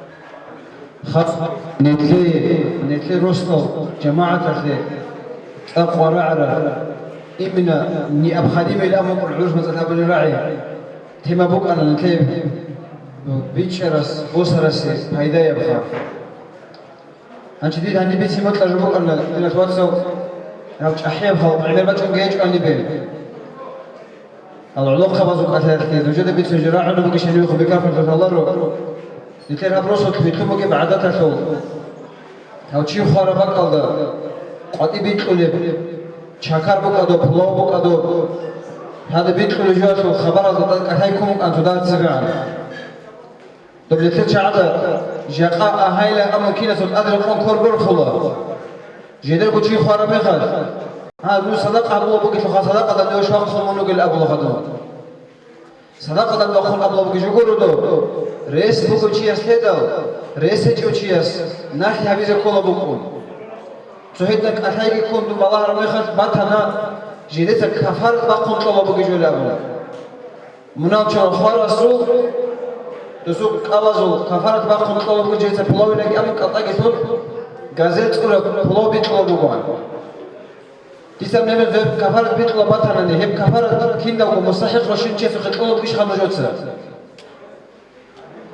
Хас нилъее, нилъер росдал жамагӀаталъе цӀакъ варагӀараб, именно необходимый ламукъун гӀурус мацӀалъ абулел рагӀи. Тема букӀана нилъее бичӀчӀарас, босарасе пайдаябха. Гьанже дида гьаниб бицин бокьа жо букӀана, диналъул вацал, гьаб чӀахӀияб халкъ гӀемер бачӀунги гьечӀо гьанибе. Гьал гӀолохъабазул кӀалъаялъе нужеда бицун жо рагӀуна бугищ гьанибехун бекархъун лъаларо. Нилъер гьаб росулъ вилълъун бугеб гӀадаталъул, гьав чи хвараб бакӀалда къватӀиб бикьулеб, чакар букӀадаб, пулав букӀадаб, гьадаб бикьулеб жоялъул хабаралда тӀад кӀалъай ккун букӀана цо дагьаб цебегӀан. Доб нилъер чагӀазда жакъа агьайилан абун киназул тӀад рекъон ккор борхула. Жидерго чи хвараб мехалъ, гьа, дун садакъа гьабулеб бугелъулха, садакъадан дов щвахъун мун вугел абулаха дун. Садакъадан вахъун абулеб бугеб жо гуро доб. Рес буго чияс лъедал, рес гьечӀев чияс налъи гьабизе ккола букӀун. Цо гьедин кӀалъайги ккун дун балагьараб мехалъ батана, жидеца кафарат бахъун кьола бугеб жо абун. Мунагьал чорхол хварасул, досул кӀалазул кафарат бахъун кьола буго, жеца пулавинаги абун кӀалтӀаги лъун, газел цӀураб пулав бикьула бугоан. Дица гьеб кафарат битӀулеб батанани, гьеб кафарат киналго мустахӀикъ рощин чиясухъе кьолеб иш ханужоца.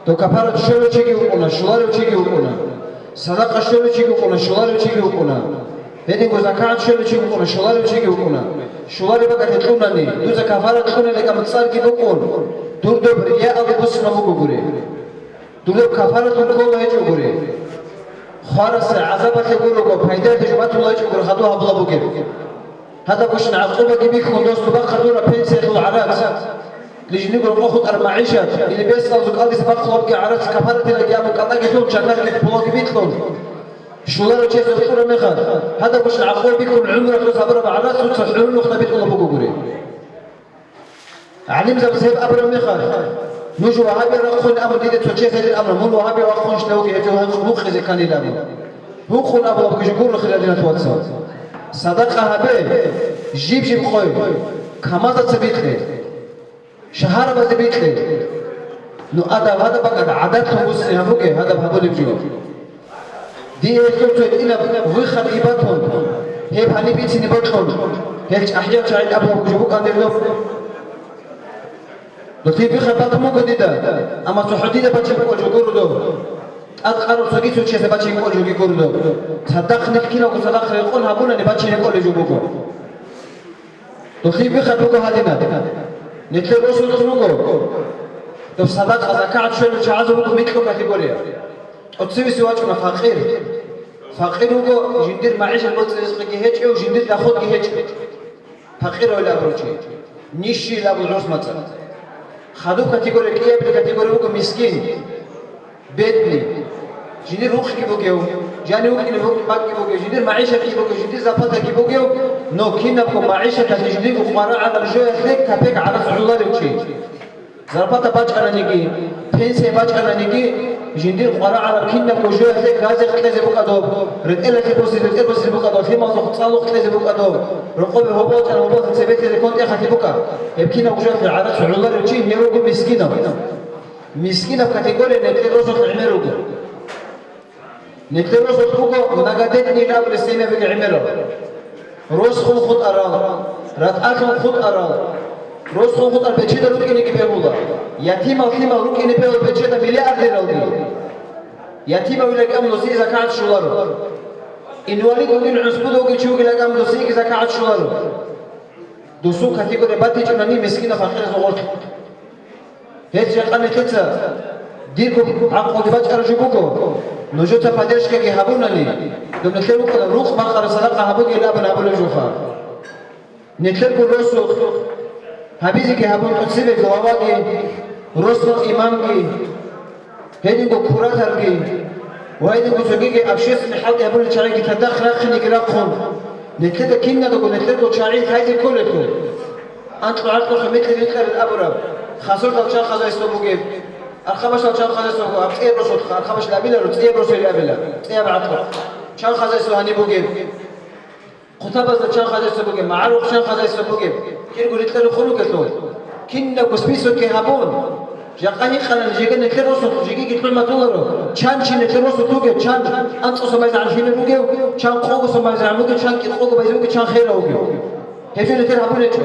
Дов кафарат щолев чиги вукӀуна, щуларев чиги вукӀуна. Садакъа щолев чиги вукӀуна, щуларев чиги вукӀуна. Гьединго закагӀат щолев чиги вукӀуна, щуларев чиги вукӀуна. Щулареб бакӀалде кьунани, дуза кафарат кьунани гьаб цӀарги букӀун, дур доб риялде буссунаб бугогури. Дур доб кафаратун ккола гьечӀогури. Хварасе, гӀазабалъе гурого, пайдаялъе жо батула гьечӀогури хадув гьабула бугеб. Гьадаб гущин гӀакъубаги бихьун, дос, дуба хъадура пенсиялъул гӀарац. Лижниго рокъо хутӀар магӀишат, или бесалзу кӀалдис бахъулабги гӀарац кафаратилаги абу кӀатӀаги лъун чакарги пулаги бикьун. Щуларав чияс кьураб мехалъ, гьадаб гущин гӀакъуба бикьун гӀумралъул сабараб гӀарац дуца хӀурулухъна битӀула бугогури. ГӀалимзабаз гьеб абураб мехалъ, нуж вагьабияр рахъун абун диде цо чияс гьедин абуна, мун вагьабияв вахъунщинав вугев гьечӀо гьанкъ мукъизе кканилан. Гьукъун абулаб гужугур хиралдинат вацал. Садакъа гьабе, жиб-жиб къой, камазаца бикье. Шагьарабазде бикье. Ну, адаб гьадаб бакӀалда гӀадатлъун буссине гьабуге, гьадаб гьабулеб жо. Дие гьелъул цо гьитӀинаб вихха батун, гьеб гьаниб бицине бокьун, гьел чӀахӀиял чагӀил абулаб жо букӀан гьеб нух. Досие вихха батун буго дида, амма цохӀо дида бачине кӀолеб жо гуро доб. ТӀад къараб цоги цо чиясда бачине кӀолеб жоги гуро доб. Цадахъ нилъ киналго цадахъ рекъон гьабунани бачине кӀолеб жо буго. Досие вихха буго гьадинаб. Нилъер росулъ руго. Доб садакъа, закагӀат щолел чагӀазул руго микьго категория. ТӀоцевесе вачӀуна факъир. Факъир вуго, жиндир магӀишат боцӀи-ризкъиги гьечӀев, жиндир доходги гьечӀев. Факъир авилаб ручи. Нищий абул гӀурс мацӀалъ. Хадуб категория, кӀиабилеб категория вуго мискин. Бедный. Жиндир рухъги бугев, жани вукӀине бакӀги бугев, жиндир магӀишатги бугев, жиндир зарплатаги бугев, но кинабго магӀишаталъе жиндирго къварагӀараб жоялъе капек гӀарац гӀоларев чи. Зарплата бачӀананиги, пенсия бачӀананиги, жиндир къварагӀараб кинабго жоялъе газе кьезе букӀа доб, ретӀелалъе босизе, ретӀел босизе букӀа доб, лъималазухъ цӀалухъ кьезе букӀа доб, рокъобе гьоболчӀан гьоболлъи цебетизе кон тӀехалъе букӀа. Гьеб кинабго жоялъе гӀарац гӀоларев чи гьев вуго мискинав. Мискинаб категория нилъер росулъ гӀемер руго. Нилъер росулъ буго многодетный абулеб семьябиги гӀемерал. Росхун хутӀарал, ратӀалъун хутӀарал, росхун хутӀарал бечеда рукӀинеги бегьула. Ятимал-лъимал рукӀине бегьула бечеда миллиардералги. Ятимавила гӀамру досие закагӀат щоларо. Инвалид вугин, гӀусбуд вугев чи вугила гӀамру досиеги закагӀат щоларо. Досул категория батичӀунани мискинал-факъиразул гъорлъ. Гьез жакъа нилъеца дирго гӀакълуги бачӀараб жо буго, нужеца поддержкаги гьабунани, доб нилъер рукъалда рукъ бахъараб садакъа гьабугейилан абун абулеб жоха. Нилъерго росулъ гьабизеги гьабун тӀоцебе главаги, росдал имамги, гьединго кураторги ва гьединго цогиги общественный хӀалтӀи гьабулел чагӀиги цадахъ рахъинеги рахъун, нилъеда киназдаго нилъерго чагӀи лъазе кколелъул. Анкьго-гӀанкьго хӀумилъи рикьарин абураб, Хасурдал чан хозяйство бугеб, Архабашал чан хозяйство бугеб, гьаб цӀияб росулъха, Архабашил абиларо, цӀияб росулъ абила, цӀияб гӀакълу. Чан хозяйство гьаниб бугеб, Хъутабазда чан хозяйство бугеб, МагӀарухъ чан хозяйство бугеб, кирго рикьарухъун ругелъул. Кинабго списокги гьабун, жакъа гьикъана жеги нилъер росулъ, жегиги хӀурматуларо, чан чи нилъер росулъ вугев, чан анцӀго сон байзагӀан лъимер вугев, чан къого сон байзагӀан вугев, чан кӀикъого байзе вугев, чан херав вугев. Гьеб жо нилъер гьабулечӀо.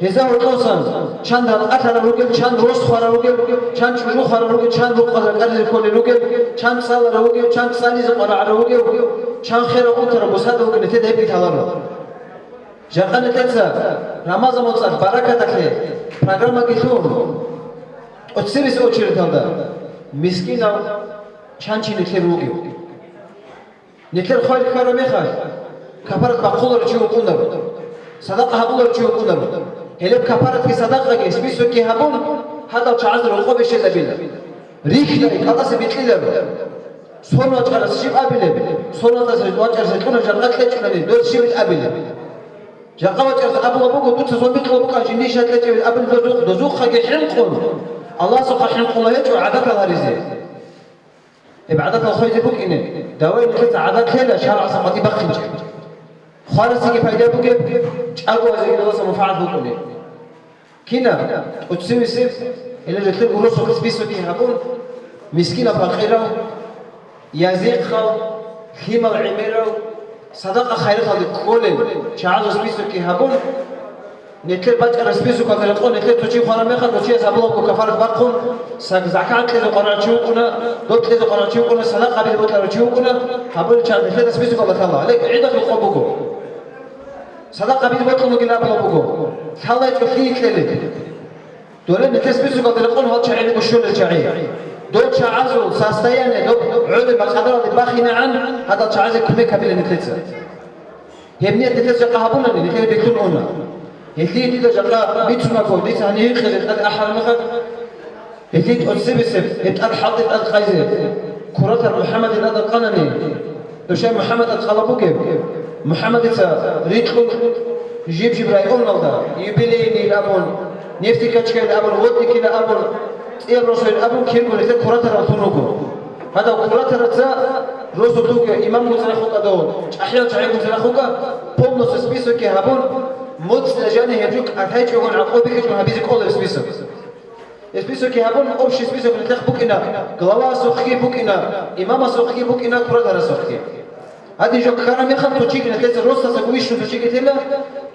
Гьезда гьоркьосан чан ракъалъарал ругел, чан рос хварал ругел, чан чӀужу хварал ругел, чан рукъалда ракӀализе кколел ругел, чан цӀаларав вугев, чан цӀализе къварагӀарав вугев, чан херав унтарав бусада вугев, нилъеда гьебги лъаларо. Жакъа нилъеца Рамазан моцӀалъ баракаталъе программаги лъун, тӀоцебесеб очередалда мискинав чан чи нилъер вугев. Нилъер хвел ккараб мехалъ, капарат бахъуларев чи вукӀунаро, садакъа гьабуларев чи вукӀунаро. Гьелеб капаратги садакъаги списокги гьабун, гьадал чагӀазда рокъобе щвезабила. Рихьай, кӀалъасе бикьиларо. Сон вачӀарас щиб абилеб? Сон вачӀарас, вачӀарас гьечӀунаб жакъа кьечӀунани, дос щиб абилеб? Жакъа вачӀарас абула буго, дуца сон бикьула букӀан жиндие щай кьечӀеб абун дозухъ-, дозухъаги хӀинкъун, Аллагьасухъа хӀинкъула гьечӀо гӀадатал гьаризе. Гьеб гӀадатал хвезе букӀине, давай нилъеца гӀадат лъела шаргӀалъа къватӀиб бахъинчӀеб. Хварасеги пайда бугеб, чӀагоязеги Аллагьасда манфагӀат букӀунеб. Кинаб? ТӀоцевесеб, гьеле нилъер уросухъ списокги гьабун, мискинав-пакъирав, язихъав, лъимал-гӀемерав, Садакъа-хайраталде кколел чагӀазул списокги гьабун, нилъер бачӀараб списокалда рекъон нилъер цо чи хвараб мехалъ, дов чияс гьабулеб буго кафарат бахъун, саг-, закат кьезе къваригӀарав чи вукӀуна, доб кьезе къваригӀарав чи вукӀуна, садакъа гьабизе бокьарав чи вукӀуна, гьабулел чагӀаз нилъеда списокалда лъала. Гьеле гӀидалъул къо буго. Садакъа гьабизе бокьун вугилан абулеб буго. Лъалай чӀухӀи кьелеб. Доле нилъер списокалда рекъон гьал чагӀи руго щолел чагӀи. Дол чагӀазул состояние, доб гӀолеб къадаралде бахинегӀан, гьадал чагӀазе кумек гьабила нилъеца. Гьеб ният нилъеца жакъа гьабунани, нилъее бихьун уна. Гьелъие дида жакъа бицунаго, дица гьанив гьикъизе тӀад ахӀараб мехалъ, гьелъие тӀоцебесеб, гьеб тӀад хӀалтӀи тӀад къайзе, куратар МухӀаммадил тӀад къанани, Дов щай МухӀаммадил къала бугеб? МухӀаммадица рикьун жиб-жиб районалда, Юбилейныйил абун, Нефтекачкайил абун, Водникийил абун, ЦӀияб росуйил абун кирго нилъер кураторал тун руго. Гьадав куратораца росулъ вугев имамгун цадахъ вукӀа дов, чӀахӀиял чагӀигун цадахъ вукӀа, полностью списокги гьабун, моцӀила жанив гьеб жо кӀалъайчӀогон гӀакъуба бихьичӀого гьабизе кӀолеб список. Гьеб списокги гьабун, общий список нилъехъ букӀина, главасухъги букӀина, имамасухъги букӀина, кураторасухъги. Гьадин жо ккараб мехалъ цо чиги нилъеца росдасан вищун цо чиги тела,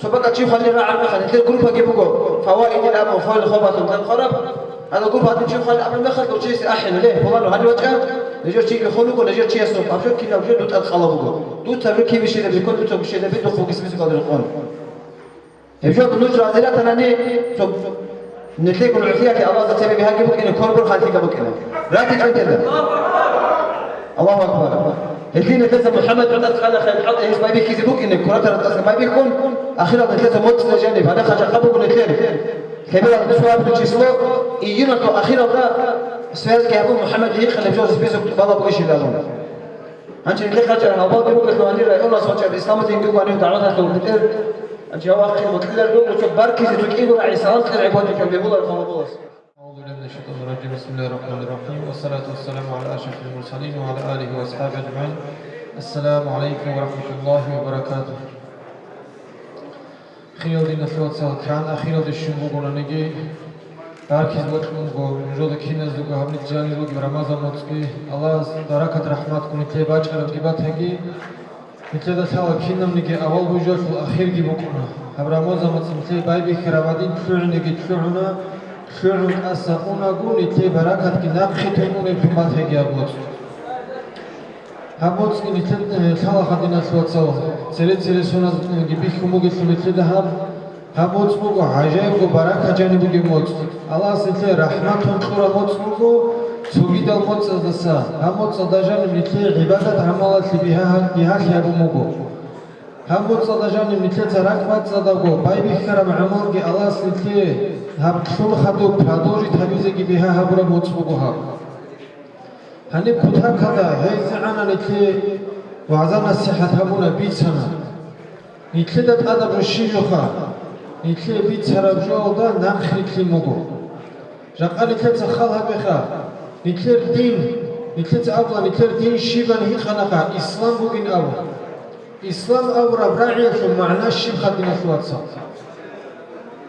цо бакӀал чи хвалил рагӀараб мехалъ нилъер группаги буго, фаваидил абун, хвалил хабалъун тӀад хвараб. Гьадал группа гьадин чи хвалил абураб мехалъ дов чиясе ахӀина, ле, пуланав, гьанив вачӀа, нижер чиги хун вуго, нижер чиясул абжо кинаб жо дутӀал къала буго. Дуца абжо кивищилаби ккун, дуца гущилаби духъ бугес списокалда рекъон. Гьеб жо нуж разилатанани, цо нилъего нугӀлъиялъе Аллагьасда цебе бигьаги букӀине, квер-бор хантига букӀине. РатичӀантела. Аллагьу акбар. Гьелъие нилъеца МухӀаммад гӀутӀаз къала хай хӀалтӀи гьес байбихьизе букӀине, куратор гӀутӀазда байбихьун, ахирал нилъеца моцӀила жаниб, гьадахъа жакъа буго нилъер. Лъеберал цо абулеб число, июналъул ахиралда связьги гьабун, МухӀаммад гьикъа гьеб жо список тӀубала бугищилан. Гьанже нилъер къачӀарал гьалбалги бугелъул гьанир районас вачӀараб исламалъ диндуго гьанив дагӀваталъул бетӀер, гьанже гьав вахъин мутӀигӀлъи руго, цо баркизе цо кӀиго рагӀи салам кьезе гьабун бегьуларо хабабулас. أعوذ بالله من الشيطان الرجيم. بسم الله الرحمن الرحيم. والصلاة والسلام على أشرف المرسلين وعلى آله وأصحابه أجمعين. السلام عليكم ورحمة الله وبركاته. Хириял диналъул вацал, кигӀан ахиралде щун бугонаниги, баркиз бокьун буго нужеда киназдаго гьаб нилъ жанир ругеб Рамазан моцӀги. Аллагьас баракат-рахӀмат ккун нилъее бачӀарабги батаги, нилъеда лъала кинабниги авал бугелъул ахирги букӀуна. Гьаб Рамазан моцӀ нилъее байбихьараб гьадин лъугӀинеги лъугӀуна, лъугӀун тӀаса унаго, нилъее баракатги нахъе тун унеб батаги гьаб моцӀ. Гьаб моцӀги нилъер, э, лъала гьадиналъул вацал, цере-цере соназги бихьун бугелъул нилъеда гьаб. Гьаб моцӀ буго гӀажаибго баракат жаниб бугеб моцӀ. Аллагьас нилъее рахӀматун кьураб моцӀ буго, цогидал моцӀаздаса. Гьаб моцӀалда жаниб нилъее гӀибадат-гӀамалалъе бигьа-, бигьалъи гьабун буго. Гьаб моцӀалда жаниб нилъеца ракӀбацӀцӀадабго байбихьараб гӀамалги Аллагьас нилъее гьаб лъун хадуб продолжить гьабизеги бигьа гьабураб моцӀ буго гьаб. Гьаниб кутакалда гьезегӀан нилъее вагӀза-насихӀат гьабуна, бицана. Нилъеда тӀадаб жо щиб жоха? Нилъее бицараб жоялда нахърилълъин буго. Жакъа нилъеца хал гьабеха, нилъер дин, нилъеца абула, нилъер дин щибан гьикъанаха, ислам бугин абун. Ислам абураб рагӀиялъул магӀна щиб, гьадиналъул вацал?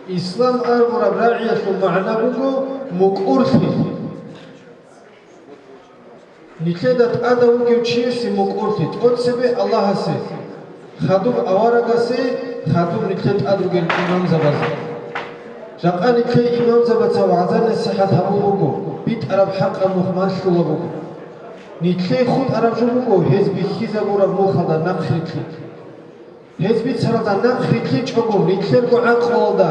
Ислам абураб рагӀиялъул магӀна буго мукӀурлъи. Нилъеда тӀадав вугев чиясе мукӀурлъи, тӀоцебе Аллагьасе, хадуб аварагасе, хадуб нилъер тӀад ругел имамзабазе. Жакъа нилъее имамзабаца вагӀза-насихӀат гьабун буго, битӀараб хӀакъаб нух малъула буго. Нилъее хутӀараб жо буго гьез бихьизабураб нухалда нахърилълъи. Гьез бицаралда нахърилълъичӀого, нилъерго гӀакълуялда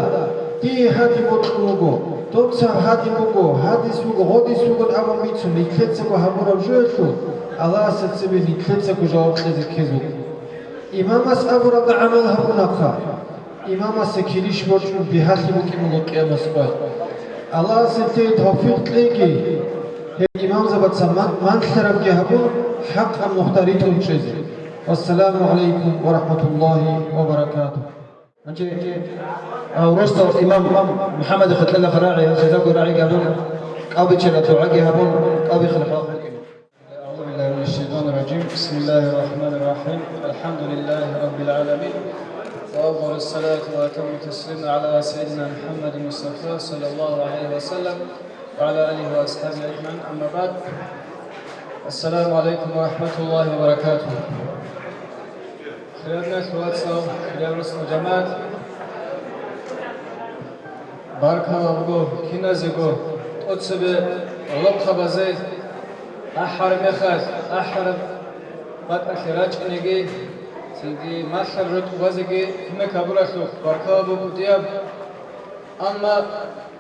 дие гьадин бокьун буго, доца гьадин буго, гьадис буго, гъодис бугин абун бицун, нилъецаго гьабураб жоялъул Аллагьасда цебе нилъецаго жаваб кьезе ккезе буго. Имамас абуралда гӀамал гьабунахъа, имамасе килищ борчӀун бигьалъи букӀине буго къиямасеб къоялъ. Аллагьас нилъее тавфикъ кьеги, гьеб имамзабаца ман-, манлъарабги гьабун, хӀакъаб нухда ритӀун чӀезе. Вассаламу гӀалайкум ва рахӀматуллагьи ва баракатугь. Гьанже, а, росдал имам МухӀаммадихъе кьела рагӀи, гьел жезаго рагӀиги гьабун, кӀалбичила дугӀаги гьабун, кӀалбихъе хӀалхӀ букӀине. أعوذ بالله من الشيطان الرجيم. بسم الله الرحمن الرحيم. الحمد لله رب العالمين. وأفضل الصلاة وأتم التسليم على سيدنا محمد المصطفى صلى الله عليه وسلم وعلى آله وأصحابه أجمعين. أما بعد. السلام عليكم ورحمة الله وبركاته. Хириял вацал, хириял росул жамагӀат, баркала буго киназего тӀоцебе гӀолохъабазе, ахӀараб мехалъ ахӀараб бакӀалъе рачӀинеги, цинги малъараб рокъоб базеги кумек гьабуралъухъ баркала буго дияб. Амма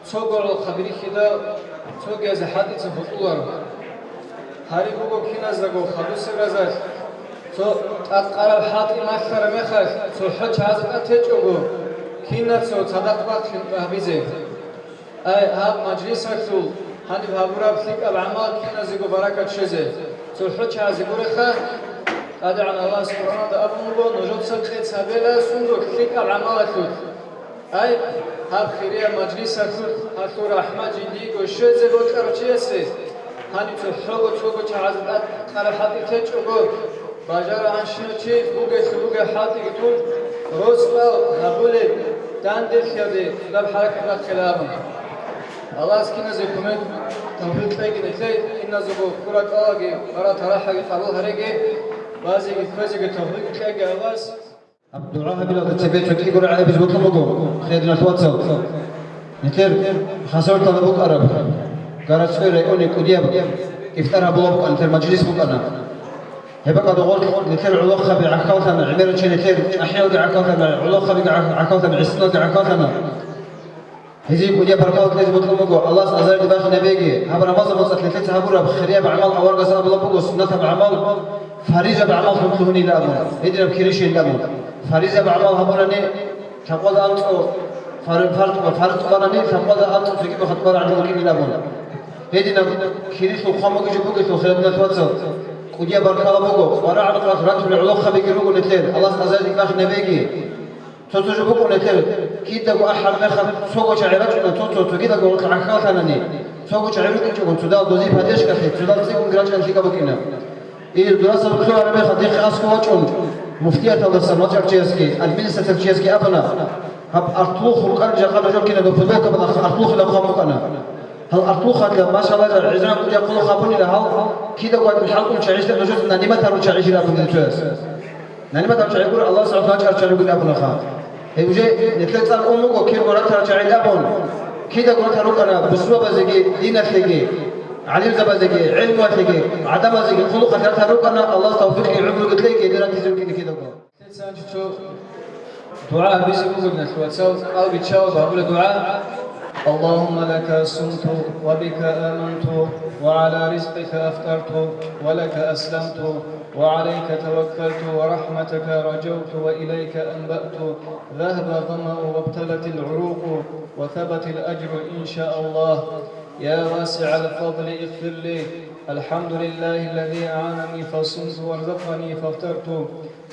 цого гӀолохъаби рихьидал, цогиязе хӀалтӀица бокьуларо. Гьариб буго киназдаго хадусеб разалъ, цо тӀадкъараб хӀалтӀи малъараб мехалъ, цохӀо чагӀазда тӀад течӀого, кинаца цадахъ бахъин гьабизе. Ай, гьаб мажлисалъул гьаниб гьабураб лъикӀаб гӀамал киназего баракат щвезе. ЦохӀо чагӀазе гуреха, ТӀадегӀан Аллагьас Къуръаналда абун буго, нужеца къец гьабела сундулъ лъикӀаб гӀамалалъулъ. Ай, гьаб хирияб мажлисалъулъ гьалъул рахӀмат жиндиего щвезе бокьарав чиясе, гьанив цохӀого цого чагӀазда тӀад къарахӀатӀи течӀого, бажарагӀанщинав чи бугелъул бугеб хӀалтӀиги тун, росдал гьабулеб данделъиялде цӀудаб хӀаракат бахъила абун. Аллагьас киназе кумек, тавфикъ кьеги нилъее, киназего ккуракӀалаги, бара-тарахӀаги къабул гьареги, базеги кквезеги тавфикъ кьеги Аллагьас. Гьаб дугӀа гьабилалда цебе цо кӀиго рагӀи гьабизе бокьун буго, хириял вацал. Нилъер хасарталда букӀараб, городской районе кӀудияб ифтар гьабулеб букӀана, нилъер мажлис букӀана. Гьеб бакӀалда гъоркь нилъер гӀолохъаби гӀахьаллъана, гӀемерал чи нилъер чӀахӀиялги гӀахьаллъана, гӀолохъабиги гӀах-, гӀахьаллъана, гӀисиналги гӀахьаллъана. Гьезие кӀудияб баркала кьезе бокьун буго, Аллагьас азарилде бахине бегьи, гьаб Рамазан моцӀалъ нилъеца гьабураб хирияб гӀамал аварагас абулеб буго, суннатаб гӀамал, фаризаб гӀамаллъун лъугьунила абун, гьединаб кири щвейила абун. Фаризаб гӀамал гьабунани, лъабкъоялда анцӀго фар-, фард-, фард тӀубанани, лъабкъоялда анцӀго цогидаб хатӀбар гӀадин букӀинила абун. Гьединаб кирилъул хъван бугеб жо бугелъул, хириял вацал, кӀудияб баркала буго, къварагӀанкъ ратулел гӀолохъабиги руго нилъер, Аллагьас азарилде бахине бегьи. Цо-цо жо букӀуна нилъер, кидаго ахӀараб мехалъ цого чагӀи рачӀуна, цо-цо цогидаго гъоркье гӀахьаллъанани, цого чагӀи рукӀинчӀого, цо дал дозе поддержкалъе, цо дал цӀикӀкӀунги рачӀани лъикӀаб букӀина. И дурасаб хъугьараб мехалъ дихъе аскӀов вачӀун, муфтияталдасан вачӀарав чиясги, администрациялъул чиясги абуна, гьаб артлу хуркъараб жакъа нужер кинабго футболкабалахъ артлухъила хъван букӀана. Гьал артлухъалда, машаллагь, гӀезегӀан кӀудияб хъулухъ гьабунила гьал, кидаго гьадин хӀалтӀул чагӀилъа нужеца нанимат гьарун чагӀи жираб бугеб цояс. Нанимат гьарун чагӀи гуро, Аллагьас гӀухӀлачӀарав чагӀи бугин абунаха. Гьеб уже нилъер цӀар ун буго, кирго ратарал чагӀи абун, кидаго ратар рукӀана бусурбабазеги, диналъеги, гӀалимзабазеги, гӀелмуялъеги, гӀадамазеги, хъулухъалъ ратар рукӀана, Аллагьас тавфикъги гӀумруги кьеги, гьедин ратизе рукӀине кидаго. Цинги цо дугӀа гьабизе буго, диналъул вацал, кӀал биччалда гьабулеб дугӀа: اللهم لك صمت وبك آمنت وعلى رزقك أفطرت ولك أسلمت وعليك توكلت ورحمتك رجوت وإليك أنبأت، ذهب الظمأ وابتلت العروق وثبت الأجر إن شاء الله. يا واسع الفضل اغفر لي. الحمد لله الذي أعانني فصمت ورزقني فافطرت.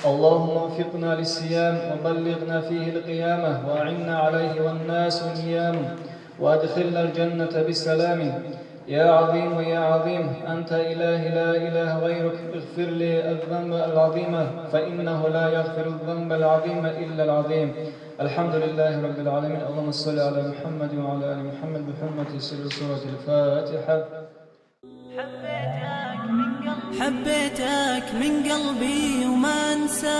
اللهم وفقنا للصيام وبلغنا فيه القيامة وأعنا عليه والناس نيام وأدخلنا الجنة بسلام. يا عظيم يا عظيم، أنت إلهي لا إله غيرك، اغفر لي الذنب العظيم فإنه لا يغفر الذنب العظيم إلا العظيم. الحمد لله رب العالمين. اللهم صل على محمد وعلى آل محمد بحرمة سر سورة الفاتحة. حبيتك من قلبي وما أنسى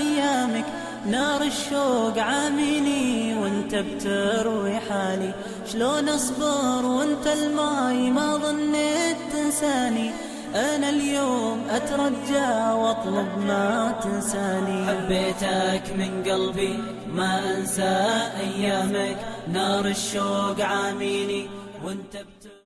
أيامك، نار الشوق عاميني وانت بتروي حالي، شلون أصبر وانت الماي ما ظنيت تنساني، أنا اليوم أترجى وأطلب ما تنساني. حبيتك من قلبي ما أنسى أيامك، نار الشوق عاميني وانت بتروي